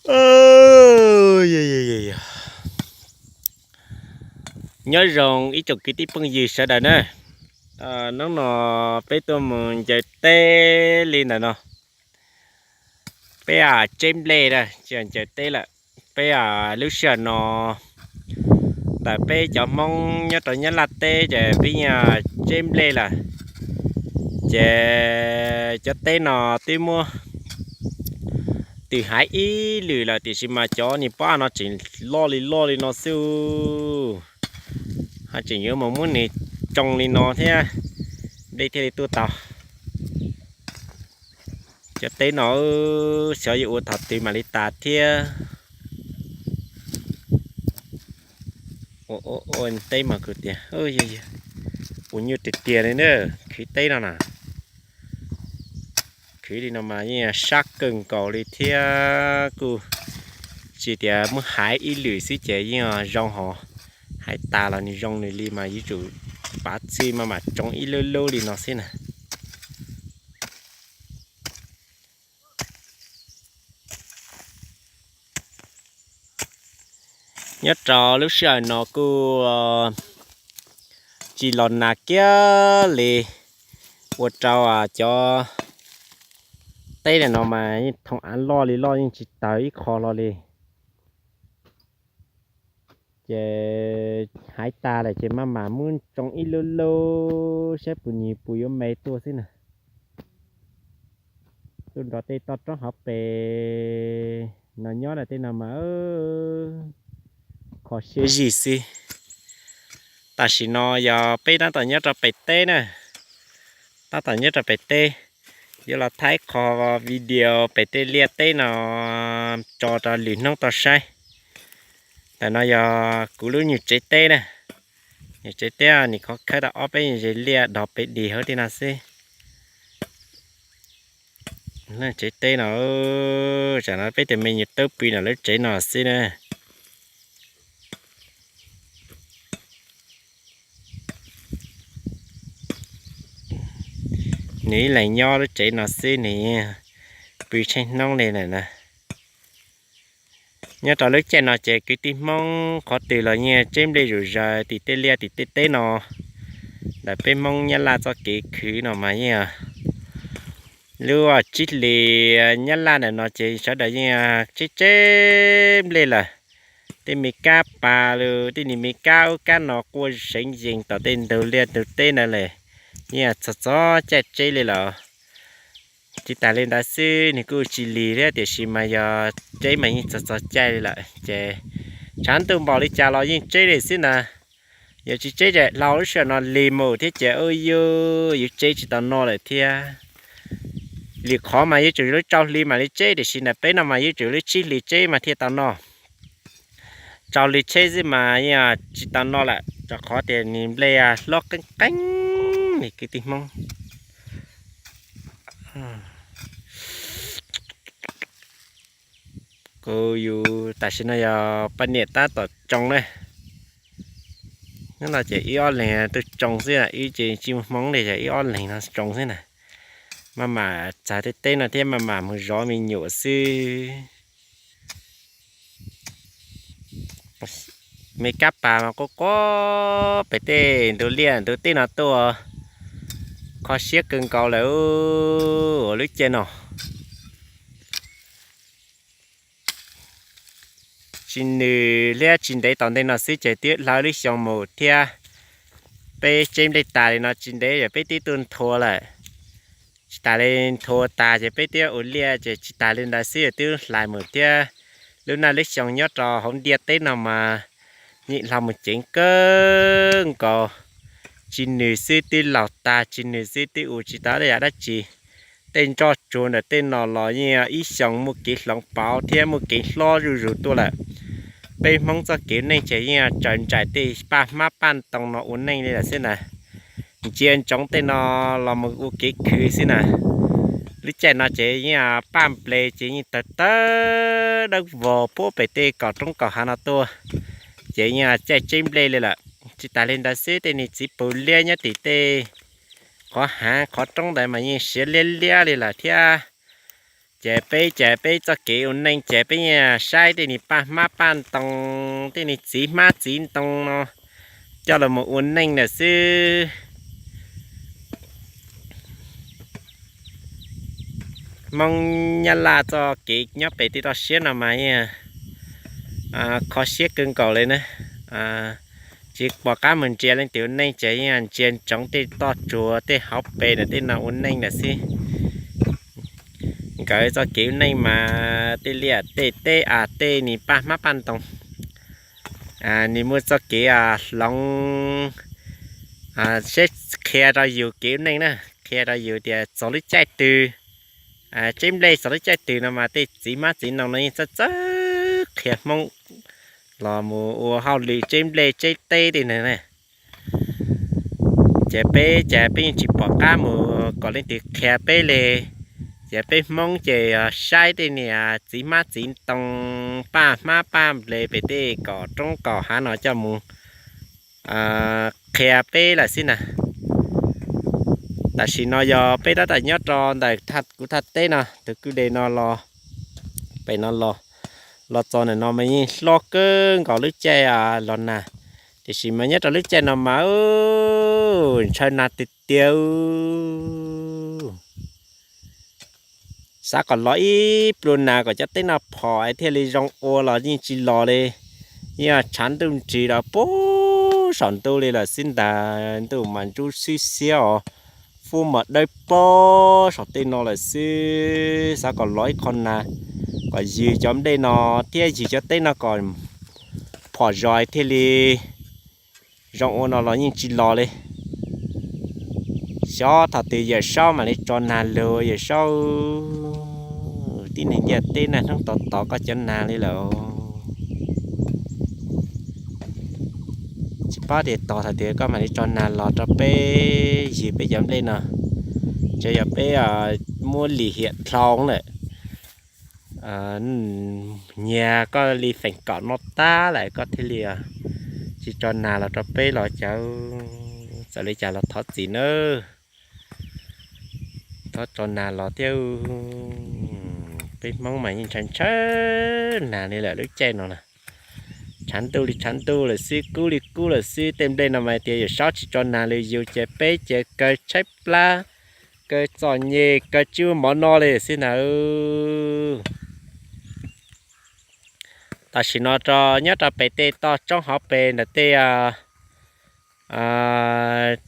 Nyob zoo ib tsoom kwv tij phooj ywg sawv daws na. Hnub no peb tuaj mus ncaws teb li ntawm no. Peb tseb nplej na, tsis ncaws teb lawm. Peb lub sij hawm no ntawm peb cov Hmoob nyob rau Nyab Laj teb ces peb yeej tseb nplej lawm. Ces cov teb no twb muab twm haiv ib lwm lawm tiam sis mas cov niag pob no tseem loj li loj li no xwb. Ho tseem yuav mus muab nws tsoo li no thiab, nplej thiaj li tuaj tau. Cov teb no xyov yuav ua thaum twg mam li tas thiab. Ua teb mas kuv tias, ua nyuaj tiag tiag li na, khwv teb no na. Khwv li no mas yeej sab kawg nkaus li thiab, kuj tsis tias muab haiv ib lwm xwb ces yeej zoo hos. Haiv tas los nws zoo nws li mas yuav tsum pav txhij maj mam tsoo ib lub lub li no xwb na. Nyob rau lub sij hawm no kuj tsis los nag kiag li, ua rau cov teb no mas yeej thoom av loj li loj yeej tsis tawg ib qho hlo li. Ces haiv tas lawm ces maj mam muab tsoo ib lub lub saib puas nyias puas yuav me tuaj xwb na. Tuaj nrog tej toj roob hauv pes no nyob na tej no mas kho siab zij xwb. Tam sim no yog peb tab tom nyob rau pem teb na, tab tom nyob rau pem teb. Yuav los thaij qho video pem tej liaj teb no tso rau lwm hnub tau saib. Ntawm no yog kuv lub nyuag tsev teb na. Nyuag tsev teb nws khov khawb tau ob peb nyuag ze liaj dog pem dig hauv tej no xwb. Tsev teb no, tsam no peb tus me nyuam tub pw no lub tsev no xwb na. Nws ib leeg nyob lub tsev no xwb nws pw tsheej hnub li lawm na. Nyob rau lub caij no ces kwv tij Hmoob qhov twg los yeej tseb nplej zom zaws tim tej liaj tim tej teb no. Ntawm peb Hmoob Nyab Laj txoj kev khwv no mas yeej lub tsib hlis Nyab Laj ntawm no ces sawv daws yeej tseb tseb nplej lawm. Tej me kab pas los tej niag me kab ub kab no quaj seev yees tom tej ntug liaj ntug teb ntawd lawm, yeej txog txog caij tseb li lawm. Tsis tas li ntawd xwb nws kuj tsis lig thiab tiam sis mas yog tseb mas yeej txog txog caij li lawm ces tshav ntuj npaum li cas los yeej tseb li xwb ntag. Yog tsis tseb ces hlau lub sij hawm no lig mus thiab ces ua yuav tseb tsis tau noj lawm thiab. Lig qhov mas yuav tsum lub rau hli mam li tseb tiam sis ntawm peb no mas yuav tsum lub tsib hlis tseb mas thiaj tau noj. Rau hli tseb xwb mas yeej tsis tau noj lawm rau qhov tias nws nplej hlob qeeb qeeb li kwv tij Hmoob. Kuv yus tam sim no yog poj niam tab tom tsoo na. Nyob no ces ib ob leeg tuaj tsoo xwb, ib ce tsis muaj hmoo li, yog ib ob leeg no tsoo xwb na. Maj mam txag tej teb no thiab maj mam mus zov me nyuam xwb. Me kab pas mas quaj quaj pem tej ntug liaj ntug teb no tuaj, kho siab kawg nkaus lawm ua lub caij no. Tsis nws liab tsis ntev tom ntej no xwb ces twb hlawv lub xyoo mus thiab. Peb tseb nplej tas li no tsis ntev yog peb twb tuaj nthua lawm. Tsis tas li nthua tas ces peb twb ua liaj ces tsis tas li ntawd xwb twb hlais mus thiab. Lub naj lub xyoo nyob rau hauv ntiaj teb no mas yeej hlau mus ceev kawg nkaus. Tsis nws xwb twb laug tag, tsis nws xwb twb ua tsis tau yam dab tsi. Tej nroj tsuag ntawm tej no los yeej ib xyoos muaj kev hloov pauv thiab muaj kev hlob zuj zus tuaj lawm. Peb Hmoob txoj kev neej ces yeej tsaws ntsais tej paj hmab paj ntoo no ua neej li lawm xwb ntag. Ntsia ntsoov tej no los mus ua kev khwv xwb na. Lub caij no ces yeej paj nplej ces yeej tawg tawg dawb vog puag pem tej kaum roob kaum hav no tuaj, ces yeej caij tseb nplej li lawm. Tsis tas li ntawd xwb tej niag txiv pus liab nyob tim tej qhov hav qhov roob ntawd mas yeej siav liab liab li lawm thiab. Ces peb ces peb txoj kev ua neej ces peb saib tej niag paj hmab paj ntoo, tej niag txiv hmab txiv ntoo no coj los mus ua neej lawm xwb. Hmoob Nyab Laj txoj kev nyob pem tej toj siab no mas kho siab kawg nkaus li na. Tsis pom qab mus ntsia leej twg ua neej ces yeej ntsia ntsoov tej toj tsuag tej hauv pes ntawm tej no ua neej lawm xwb. Nkawd txoj kev ua neej mas tej liaj tej teb tej niag paj hmab paj ntoo, nws muaj txoj kev hloov, seb qhia rau yus kev ua neej na, qhia rau yus tias txog lub caij twg, tsev nplej txog lub caij twg no mas tej txiv hmab txiv ntoo no yeej txawj txawj qhia Hmoob los mus ua hauj lwm tsev nplej tsev teb tej ntawd na. Ces peb ces peb yeej tsis pom qab mus kom leej twg qhia peb li. Ces peb Hmoob ces saib tej niag txiv hmab txiv ntoo, paj hmab paj nple pem tej kaum roob kaum hav no coj mus qhia peb lawm xwb na. Tam sim no yog peb tab tom nyob rau ntawm kuv thaj teb no, tus kwj deg no los, pem no los, los txog ntawm no mas yeej hlob kawg nkaus lub caij los nag, tiam sis mas nyob rau lub caij no mas ntshaw nag tiag tiag. Xav kom los ib pluag nag kom cov teb no phom es thiaj li zoo ua los yeej tsis los li. Yeej tshav ntuj nrig los puag saum ntuj li lawm xwb ntag, ntuj mas ntsub xwb xiab os, fub mas dawb paug saum tej no lawm xwb. Xav kom los ib qho nag kom ywg cov nplej no thiab ywg cov teb no kom phom zog thiaj li zoo ua no los yeej tsis los li. Xyov thaum twg Yawm Saub mam li tso nag lug Yawm Saub. Tib neeg ntiaj teb nag hnub tod tod koj cov nag li lawm. Tsis paub tias tos thaum twg koj mam li tso nag los rau peb ywg peb cov nplej no. Ntshe yog peb muab lim hiam dlhau lawm. Nyiag koj li feem kaum no tag lawm koj thiaj li tsis tso nag los rau peb los cawv. Txawm li cas los thov txim nawb. Thov tso nag los thiab. Peb Hmoob mas yeej ntshaw ntshaw nag li lawm lub caij no na. Tshav ntuj li tshav ntuj lawm xwb, kub li kub lawm xwb. Tej nplej no mas tias Yawm Saub tsis tso nag li yus ces peb ces kaw tshaib plab, kaw txom nyem, kaw tsis muaj mov noj li xwb ntag. Tam sim no nyob rau pem tej toj roob hauv pes ntawm tej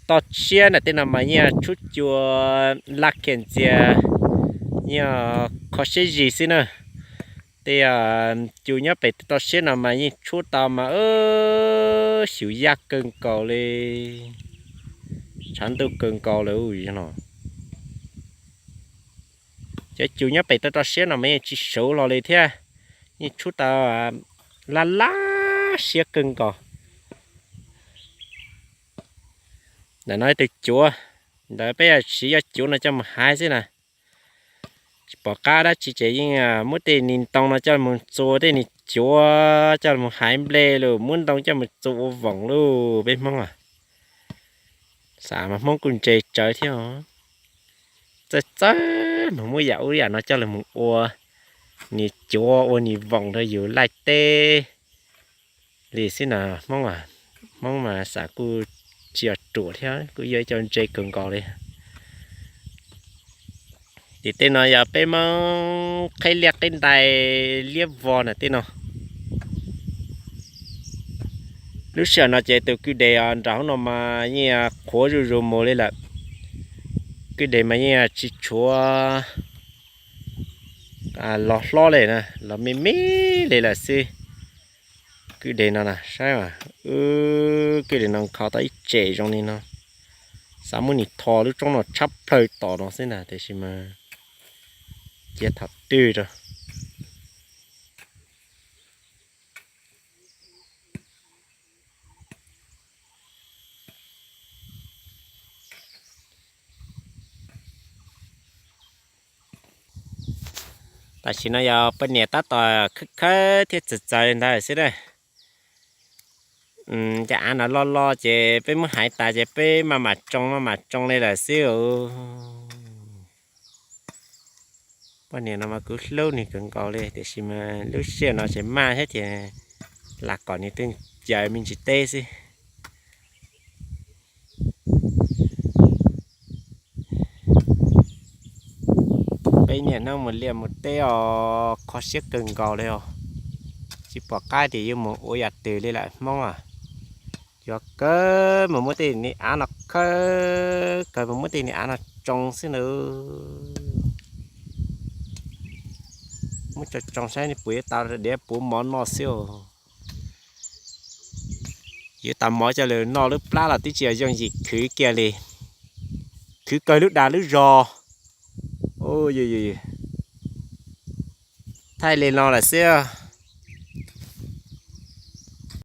toj siab ntawm tej no mas yeej tshub cua laj khiam ntxias, yeej kho siab zis xwb na. Tej cua nyob pem tej toj siab no mas yeej tshub tau mas xyuv yaj kawg nkaus li, tshav ntuj kawg nkaus lawm no. Cov cua nyob pem tej toj siab no mas yeej tsis suv hlo li thiab, yeej tshub tau laj laj siab kawg nkaus. Ntawm no ib tug cuav, ntawd peb siv cov cuav no coj mus haiv xwb na. Tsis pom qab dab tsi ces yeej muab tej niag ntoo no coj mus txua tej niag cuav coj mus haiv nplej lauj, muab ntoo coj mus txua ua voom lauj peb Hmoob a. Xav mas Hmoob kuj ntse tsawv thiab os. Txawj txawj mas muab yam ub yam no coj los mus ua niag cuav ua niag voom rau yus laij teb li xwb na Hmoob a. Hmoob mas xav kuj tsis yog ruam thiab, kuj yog ib co ntse kawg nkaus li. Tim tej no yog peb Hmoob qheb liaj qheb ntais liab vog na tej no. Lub sij hawm no ces tus kwj deg nram hauv no mas yeej qhuav zuj zus mus li lawm. Kwj deg mas yeej tsis tshuav los hlob li na, los me me li lawm xwb. Kwj deg no na saib, kwj deg no nkhaus tau ib tsem zoo li no. Xav muab nws tho lub roob no tshab plaws tom no xwb na, tiam sis mas cia thaum twg rau. Tam sim no yog poj niam tab tom khawb khawb thiab txawv txawv li ntawd xwb na. Cov av no loj loj ces peb muab haiv tas ces peb maj mam tsoo maj mam tsoo li lawm xwb os. Poj niam no mas kuv hlub nws kawg nkaus li, tiam sis mas lub sij hawm no tseem maj thiab ces lam kom nws twb caws me ntsis teb xwb. Peb niaj hnub mus liaj mus teb os, kho siab kawg nkaus li os. Tsis pom qab tias yuav mus ua yam twg li lawm Hmoob a. Yuav kawg mus muab tej niag av no khawb, kawg mus muab tej niag av no tsoo xwb na. Muab tsoo tsoo saib puas yuav tau diav puv mov noj xwb os. Yuav tau mov coj los noj lub plab los twb tsis yog yooj yim khwv kiag li. Khwv kawg lub dag lub zog. Thaij li no lawm xwb.